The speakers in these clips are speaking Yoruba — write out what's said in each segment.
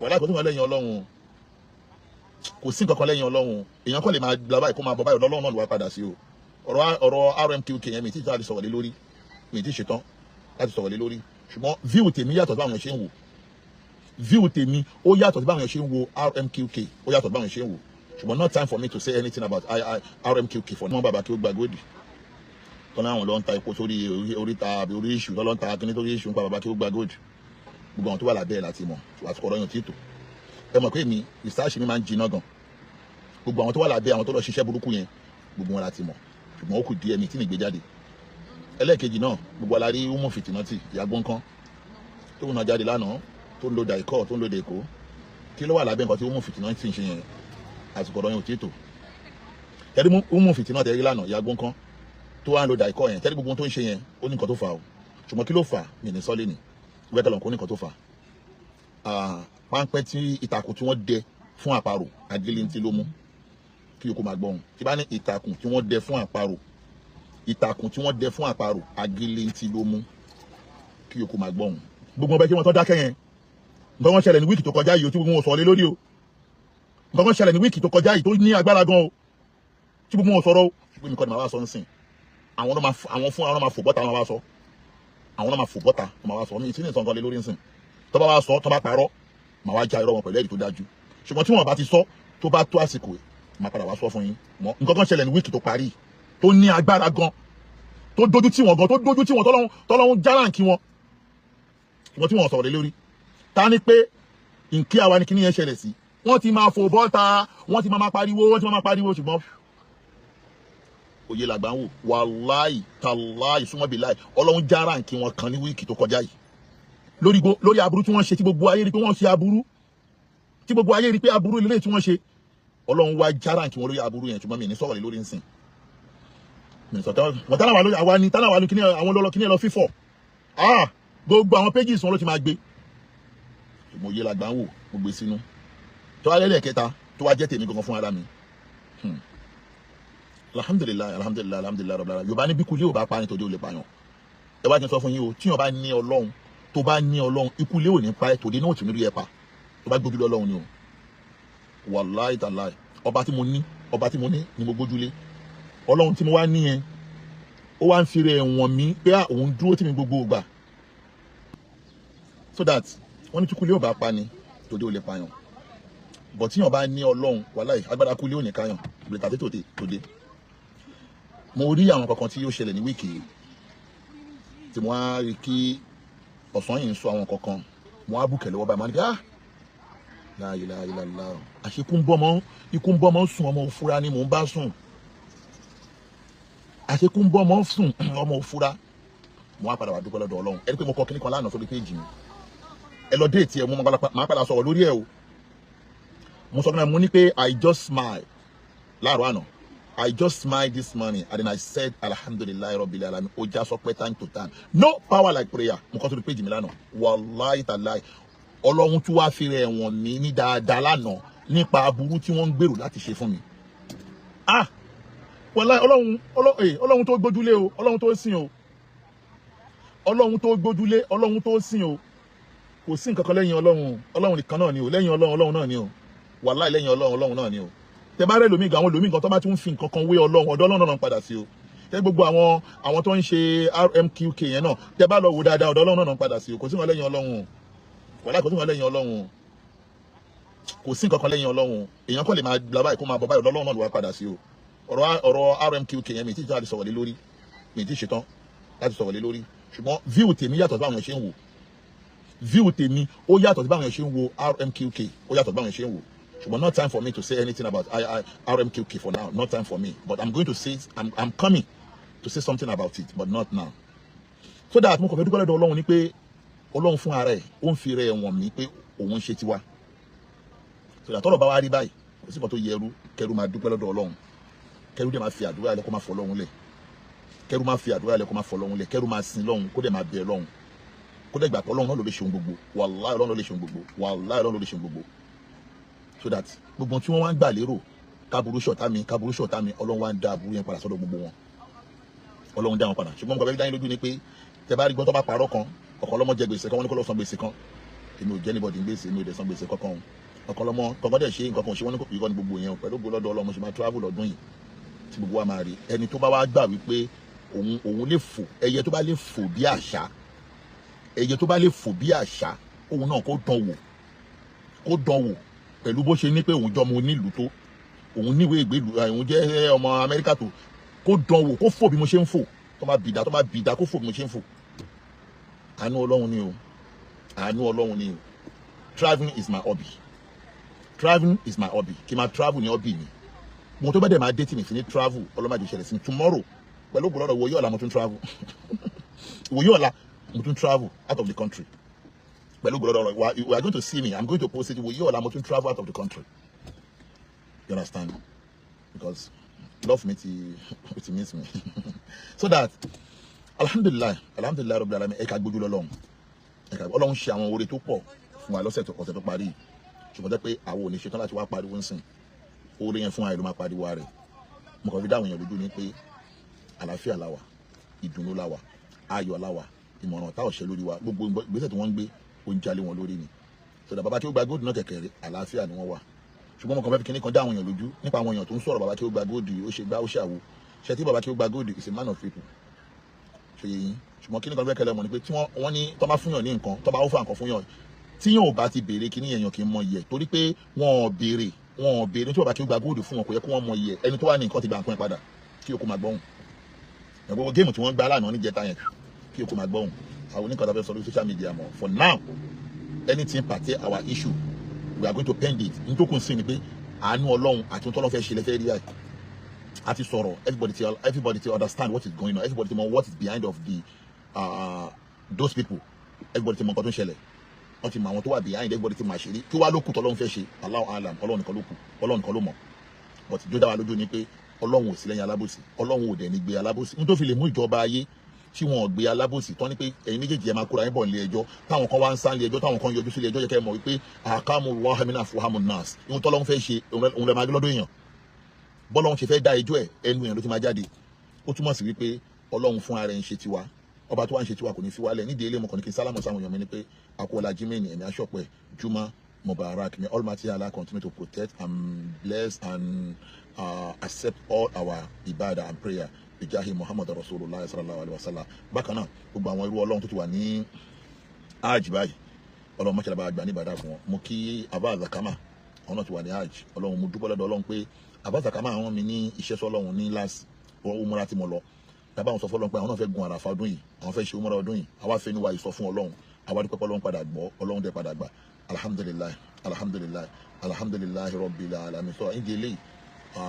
Wàhálà, kò sí nǹkan lẹ́yìn Ọlọ́run o. Kò sí nǹkan kan lẹ́yìn Ọlọ́run o. Èèyàn kàn lè máa gba báyìí, kó máa bọ̀ báyìí, Ọlọ́run náà ló wá padà sí o. Ọ̀rọ̀ RMQK yẹn, mi tí láti sọ̀rọ̀ lé lórí, mi tí ṣetán láti sọ̀rọ̀ lé lórí, ṣùgbọ́n view tèmi yàtọ̀ sí báwọn ṣe ń wò. View tèmi, ó yàtọ̀ sí báwọn ṣe ń wo RMQK, ó yàtọ̀ sí báwọn ṣe ń wò, ṣùgbọ́n not time for me to say anything about RMQK for now. Bàbá kí ó gba góòdì tọ́lá, àwọn ló ń ta epo sórí oríta àbí orí iṣu tọ́lọ́ ń ta kíní sórí iṣu nípa bàbá kí ó gba góòdì. Gbogbo àwọn tó wà lábẹ́ ẹ̀ láti mọ̀. Àsìkò ọ̀rọ̀ yẹn ò tí tó. Ẹ mọ̀ pé mi, research mi máa ń jiná gan. Gbogbo àwọn tó wà lábẹ́, àwọn tó lọ ṣiṣẹ́ burúkú yẹn, gbogbo wọn láti mọ̀, ṣùgbọ́n ó kù díẹ̀ mi tí mi gbé jáde. Ẹlẹ́ẹ̀kejì náà, gbogbo alárí umu fìtínátì ìyàgbọ́n kan tó ń na jáde lánàá, tó ń lo dàìkọ́, tó ń lo dèkó. Kí ló wà lábẹ́ nǹkan tí umu fìtínátì ń ṣe yẹn? Àsìkò ọ̀rọ̀ yẹn ò tí tó. Tẹ́rí umu fìtínátì ẹ̀rí lánàá, ìyàgbọ́n kan tó wà ń lo dàìkọ́ yẹn, tẹ́rí gbogbo tó ń ṣe yẹn, ó ní nǹkan tó fà o. Ṣùgbọ́n kí ló fà mí ní sọ́lé ni wẹ́tẹ̀lọ̀ kó ní nǹkan tó fà á. Páńpẹ́ tí ìtàkùn tí wọ́n dẹ fún àparò, agilintí ló mú kí yòókù máa gbọ́hùn. Tí bá ní ìtàkùn tí wọ́n dẹ fún àparò, ìtàkùn tí wọ́n dẹ fún àparò, agilintí ló mú kí yòókù máa gbọ́hùn. Gbogbo ọbẹ̀ kí wọ́n tó dákẹ́ yẹn, nǹkan wọn ṣẹlẹ̀ ní week tó kọjá yìí o, tí gbogbo wọn sọ̀rọ̀ lé lórí o. Nǹkan wọn ṣẹlẹ̀ ní week tó kọjá yìí tó ní agbára gan o, tí gbogbo wọn sọ̀rọ̀ o. Ṣùgbọ́n mi kọ́ ni màá wá sọ ń sìn. Àwọn náà máa, àwọn fún àwọn náà máa fò bọ́ta, wọn máa wá sọ. Àwọn náà máa fò bọ́ta, wọn máa wá sọ. Mi ì tí ní ìsọ̀nkan lé lórí ń sìn. Tó bá wá sọ, tó bá parọ́, màá wá já irọ́ wọn pẹ̀lú ẹ̀rí tó dájú. Ṣùgbọ́n tí wọn bá ti sọ, tó bá tó àsìkò, màá padà wá sọ fún yín. Mọ nǹkan kan ṣẹlẹ̀ ní week tó parí tó ní agbára gan, tó dójú tì wọ́n gan, tó dójú tì wọ́n, tọ́lọ́hún járàǹkì wọn, ṣùgbọ́n tí wọ́n sọ̀rọ̀ lé lórí. Ta ni pé nkí àwa ni kíní yẹn ṣẹlẹ̀ sí, wọ́n ti máa fò bọ́ta, wọ́n ti máa pariwo, wọ́n ti máa pariwo, ṣùgbọ́n òye làgbà ń wò. Wàláì tàláì súnmọ́bìláì, Ọlọ́run járàǹkì wọn kan ní week tó kọjá yìí lórí aburú tí wọ́n ṣe, tí gbogbo ayé rí pé wọ́n ṣe aburú, tí gbogbo ayé rí pé aburú ilé tí wọ́n ṣe. Ọlọ́run wá járàǹkì wọn lórí aburú yẹn, ṣùgbọ́n mi ní sọ̀rọ̀ lé lórí ń sìn. Mi sọ wọn tánà wà lórí àwa ni tánà wà lórí kíní àwọn lọ́lọ́ kíní ẹ̀ lọ fífọ̀. Ah, gbogbo àwọn pages wọn ló ti máa gbé. Ṣùgbọ́n òye làgbà ń wò, mo gbé sínú. Tó wá lẹ́lẹ̀ kẹta, tó wá jẹ́ tèmi gangan fún ara mi. Alhamdulillahi, alhamdulillahi, alhamdulillahi rabbil alamin. Yorùbá ní bí kulé ò bá pa ni, tòde ò lè pààyàn. Ẹ wá jẹ́ sọ fún yín o, tíyàn bá ní Ọlọ́run, tó bá ní Ọlọ́run, ikú lé ò ní pa ẹ́, tòde náà ò tún ní rí ẹ pa, tó bá gbójú lé Ọlọ́run ni o. Wàláì tàláì, ọba tí mo ní, ọba tí mo ní ni mo gbójúlé. Ọlọ́run tí mo wá ní yẹn, ó wá ń fi rẹ̀ wọ̀n mí pé òun dúró tì mí gbogbo ìgbà, so that wọ́n ní tí kulé ò bá pa ni, tòde ò lè pààyàn. Bọ̀ tíyàn bá ní Ọlọ́run, wàláì, agbára kulé ò ní káyàn bìrìtà tòde tòde. Mo rí àwọn kankan tí yóò ṣẹlẹ̀ ní week yìí, tí mo á rí kí ọ̀sán yìí ń sọ àwọn kankan, mo á bùkẹ̀ lọ́wọ́ báyìí, mo á ní kí ah, la ilaha illallah. Àṣekú ń bọ́mọ, ikú ń bọ́mọ sùn, ọmọ òfura ni mò ń bá sùn. Àṣekú ń bọ́mọ sùn, ọmọ òfura. Mo á padà wà dúpẹ́ lọ́dọ̀ Ọlọ́run. Ẹni pé mo kọ kíní kan lánàá sórí péjì mi, ẹ lọ date ẹ. Mo máa padà sọ̀rọ̀ lórí ẹ o. Mo sọ fún mi, mo ní pé I just smile láàárọ̀ àná. I just smiled this morning and then I said, "Alhamdulillahi rabbil alamin." Ó já sọ pé time to time, no power like prayer. Mo kọ sórí péjì mi lánàá. Wàláì tàláì, Ọlọ́run tí wàá fi rẹ̀ wọ̀n mí ní dáadáa lánàá nípa aburú tí wọ́n ń gbèrò láti ṣe fún mi. Ah, wàláì, Ọlọ́run, Ọlọ́run tó gbójúlé o, Ọlọ́run tó sìn o, Ọlọ́run tó gbójúlé, Ọlọ́run tó sìn o. Kò sí nǹkan kan lẹ́yìn Ọlọ́run. Ọlọ́run nìkan náà ni o. Lẹ́yìn Ọlọ́run, Ọlọ́run náà ni o. Wàláì, lẹ́yìn Ọlọ́run, Ọlọ́run náà ni o. Tẹ bá rẹ lómi gan, àwọn lómi gan tó bá tún fi nǹkan kan wé Ọlọ́run, ọ̀dọ̀ Ọlọ́run náà ń padà sí o. Tẹ gbogbo àwọn tó ń ṣe RMQK yẹn náà, tẹ bá lọ wò dáadáa, ọ̀dọ̀ Ọlọ́run náà ń padà sí o. Kò sí nǹkan lẹ́yìn Ọlọ́run o. Wàláì, kò sí nǹkan lẹ́yìn Ọlọ́run o. Kò sí nǹkan kan lẹ́yìn Ọlọ́run o. Èèyàn kàn lè máa bla báyìí, kó máa bọ̀ báyìí, ọ̀dọ̀ Ọlọ́run náà ló wá padà sí o. Ọ̀rọ̀ RMQK yẹn, mi tí láti sọ̀rọ̀ lé lórí, mi tí ṣetán láti sọ̀rọ̀ lé lórí, ṣùgbọ́n view tèmi yàtọ̀ sí báwọn ṣe ń wò. View tèmi, ó yàtọ̀ sí báwọn ṣe ń wo RMQK, ó yàtọ̀ sí báwọn ṣe ń wò, ṣùgbọ́n not time for me to say anything about RMQK for now. Not time for me, but I'm going to say, I'm coming to say something about it, but not now. So that mo kàn fẹ́ dúpẹ́ lọ́dọ̀ Ọlọ́run ni pé Ọlọ́run fún ara ẹ̀, ó ń fi rẹ̀ wọ̀n mí pé òun ń ṣe tiwa. So that tọ́rọ̀ bá wá rí báyìí, kò sí nǹkan tó yẹ ẹrú kẹrú máa dúpẹ́ lọ́dọ̀ Ọlọ́run, kẹrú dẹ̀ máa fi àdúrà lẹ̀, kó máa fọ Ọlọ́run lẹ̀, kẹrú máa fi àdúrà lẹ̀, kó máa fọ Ọlọ́run lẹ̀, kẹrú máa sin Lọ́hun, kó dẹ̀ máa bẹ̀ Lọ́hun, kó dẹ̀ gbà pé Ọlọ́run náà ló lè ṣe ohun gbogbo. Wàláhì, Ọlọ́run ló lè ṣe ohun gbogbo. Wàláhì, Ọlọ́run ló lè ṣe ohun gbogbo. So that gbogbo tí wọ́n wá ń gbà lérò káburú ṣọ̀tá mi, káburú ṣọ̀tá mi, Ọlọ́run wá ń dá aburú yẹn padà sọ́dọ̀ gbogbo wọn. Ọlọ́run dá wọn padà. Ṣùgbọ́n mo kàn fẹ́ dá yín lójú ni pé tẹ bá rí gbọ́ tó bá parọ́ kan, ọ̀kan lọ́mọ jẹ gbèsè kan, wọ́n ní kó lọ san gbèsè kan. Èmi ò jẹ́ anybody ń gbèsè, mi ò dẹ̀ san gbèsè kankan o. Ọkọ lọmọ kankan dẹ̀ ṣe nǹkan kan ṣe wọ́n ní ìkọ́ ní gbogbo yẹn o. Pẹ̀lú ògo lọ́dọ̀ Ọlọ́run, mo ṣe máa travel lọ́dún yìí tí gbogbo wa máa rí. Ẹni tó bá wá gbà wípé òun lè fò, ẹyẹ tó bá lè fò bí àṣá, ẹyẹ tó bá lè fò bí àṣá, òun náà kó dán wò, kó dán wò pẹ̀lú bó ṣe ní pé òun jọmọ onílùú tó òun níwèé ìgbélú, òun jẹ́ ọmọ Amẹ́ríkà tó, kó dán wò, kó fò bí mo ṣe ń fò. Tó bá bìdá, tó bá bìdá, kó fò bí mo ṣe ń fò. Àánú Ọlọ́run ni o, àánú Ọlọ́run ni o. Travelling is my hobby, travelling is my hobby. Kí n máa travel ní hobby mi. Mo tó bá dẹ̀ máa dé tí mi fi ní travel, ọlọ́mọdé ṣẹlẹ̀ sí mi. Tomorrow, pẹ̀lú ògbó lọ́dọ̀, wòye ọ̀la mo tún travel, wòye ọ̀la mo tún travel out of the country. Pẹ̀lú ògbó lọ́dọ̀, we are going to see me, I'm going to post it. Wòye ọ̀la mo tún travel out of the country, you understand? Because love me ti ti miss me. So that, alhamdulillahi, alhamdulillahi rabbil alamin. Ẹ ká gbójú lọ́lọ́run, ẹ ká Ọlọ́run ṣe àwọn oore tó pọ̀ fún wa lọ́sẹ̀ tó ọ̀sẹ̀ tó parí yìí. Ṣùgbọ́n tẹ́ pé àwọn ò ní ṣetán láti wá pariwo ń sìn, oore yẹn fún wa ló máa pariwo rẹ̀. Mo kàn fi dá àwọn èèyàn lójú ní pé àlàáfíà la wà, ìdùnnú la wà, ayọ̀ la wà. Ìmọ̀ràn tá ò ṣe lórí wa, gbogbo ìgbésẹ̀ tí wọ́n ń gbé, ó ń jalè wọn lórí ni. Sọdọ̀ bàbá tí ó gba góòdù náà kẹ̀kẹ́ rẹ̀, àlàáfíà ni wọ́n wà. Ṣùgbọ́n mo kàn fẹ́ fi kíní kan dá àwọn èèyàn lójú nípa àwọn èèyàn tó ń sọ̀rọ̀ bàbá tí ó gba góòdù, ó ṣe gbá, ó ṣàwo ṣe tí bàbá tí ó gba góòdù is a man of people, ṣe yín. Ṣùgbọ́n kíní kan fẹ́ kẹlẹ́ mọ̀ ni pé tí wọ́n ní tó bá fún yàn ní nǹkan, tó bá ó fà nǹkan fún yàn, tí yàn ò bá ti béèrè kíní yẹn, yàn kì í mọ iyẹ̀. Torí pé wọn ò béèrè, wọn ò béèrè tí bàbá tí ó gba góòdù fún wọn, kò yẹ kó wọ́n mọ iyẹ̀. Ẹni tó wà ní nǹkan ti gba nǹkan yẹn padà, kí o kó máa gbọ́hùn. Gbogbo game tí wọ́n gbá lánàá níjẹta yẹn, kí o kó máa gbọ́hùn. Àwọn oníkan tó fẹ́ sọ lórí social media mọ̀. For now, anything pertain our issue, we are going to pend it. N tó kún sí ni pé àánú Ọlọ́run àti ohun tọ́lọ́ fẹ́ ṣe lẹ́fẹ́ rí báyìí. A ti sọ̀rọ̀, everybody ti understand what is going on, everybody ti mọ what is behind of the those people, everybody ti mọ nǹkan tó ń ṣẹlẹ̀, wọ́n ti mọ àwọn tó wà behind, everybody ti mọ àṣírí. Kí wàá ló kù tọ́lọ́run fẹ́ ṣe? Allahu alam. Ọlọ́run nìkan ló kù, Ọlọ́run nìkan ló mọ̀. But jó dá wa lójú ni pé Ọlọ́run ò sí lẹ́yìn alábòsí, Ọlọ́run ò dẹ̀ ní gbé alábòsí. N tó fi lè mú ìjọba ayé tí wọn ò gbé alábòsí tán ni pé ẹ̀yin méjèèjì, ẹ máa kóra yín bọ̀ nílé ẹjọ́, táwọn kan wá ń sá nílé ẹjọ́, táwọn kan yọjú sílé ẹjọ́, yẹ kẹ́ ẹ mọ̀ wípé àkàmù wàhámínà fúhàmù nas. Ohun tọ́lọ́run fẹ́ ṣe, òun lè máa gbé lọ́dọ̀ èèyàn. Bọ́lọ́run ṣe fẹ́ dá ẹjọ́ ẹ̀, ẹnu èèyàn ló ti máa jáde. Ó túmọ̀ sí wípé Ọlọ́run fún ara ẹ̀ ń ṣe tiwa. Ọba tó wá ń ṣe tiwa kò ní fi wálẹ̀. Nídìí ilé mọ̀kàn ní kí n sálámù sáwọn èèyàn mi ni pé akọ́lá jimmy ẹ̀mí aṣọ́pẹ́ juma mubarak. May Almighty Allah continue to protect and bless and accept all our ibadah and prayer, bijahi Muhammad Rasulullah sallallahu alaihi wa sallam. Bákan náà, gbogbo àwọn irú Ọlọ́run tó ti wà ní hajj báyìí, Ọlọ́run mọ́ṣálá bá gbà ní ìbàdàn fún wọn. Mo kí Abba Zakama, àwọn náà ti wà ní hajj. Ọlọ́run, mo dúpẹ́ lọ́dọ̀ Ọlọ́run pé Abba Zakama, àwọn mi ní iṣẹ́ sọ́lọ́run ní last umra tí mo lọ. Tàbá àwọn sọ fọlọ́run pé àwọn náà fẹ́ gun àràfà ọdún yìí, àwọn fẹ́ ṣe umra ọdún yìí. Àwa fẹ́ ní wa ìsọ fún Ọlọ́run, àwa dúpẹ́ pé Ọlọ́run padà gbọ́, Ọlọ́run dẹ̀ padà gbà. Alhamdulillahi, alhamdulillahi, alhamdulillahi rabbil alamin. Sọ ìdí eléyìí,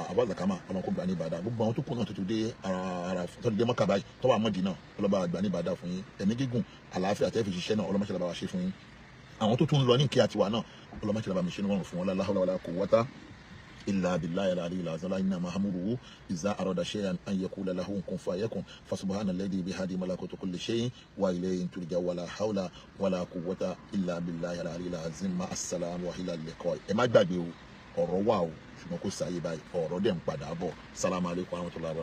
Abba Zakama, Ọlọ́run kò gbà ní ìbàdàn. Gbogbo àwọn tó kù náà tó ti dé ara tó ti dé Mọ́kà báyìí, tó wà Mọ́dínà, ọlọ́ba àgbà ní ìbàdàn fún yín. Ẹ̀mí gígùn, àlàáfíà tẹ́ fi ṣiṣẹ́ náà, ọlọ́mọṣẹ́ làbá wa ṣe fún yín. Àwọn tó tún ń lọ ní ìkí àtiwá náà, ọlọ́mọṣẹ́ làbá mi ṣe ní wọ́n fún wọn. La hawla wala quwwata illa billahi al-aliyyil azim. Innama amruhu iza arada shay'an an yaqula lahu kun fayakun. Fasubhana alladhi bihadi malakutu kulli shay'in wa ilayhi turja. Wala hawla wala quwwata illa billahi al-aliyyil azim. Ma assalamu wa ila liqa. Ẹ má gbàgbé o, ọ̀rọ̀ wà o, ṣùgbọ́n kò sáyé báyìí, ọ̀rọ̀ dẹ̀ ń padà bọ̀. Salamu alaykum wa rahmatullahi.